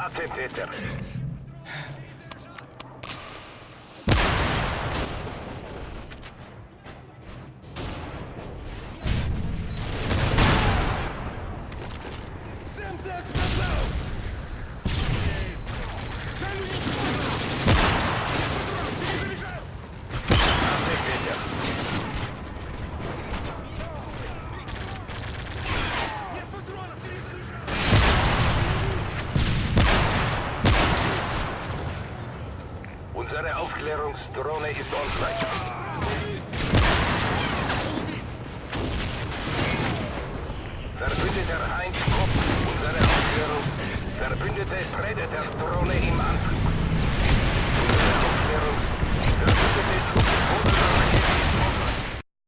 Attentäter. Unsere Aufklärungsdrohne ist online. Verbündeter 1 Kopf. Unsere Aufklärung. Verbündete Predator-Drohne im Anflug.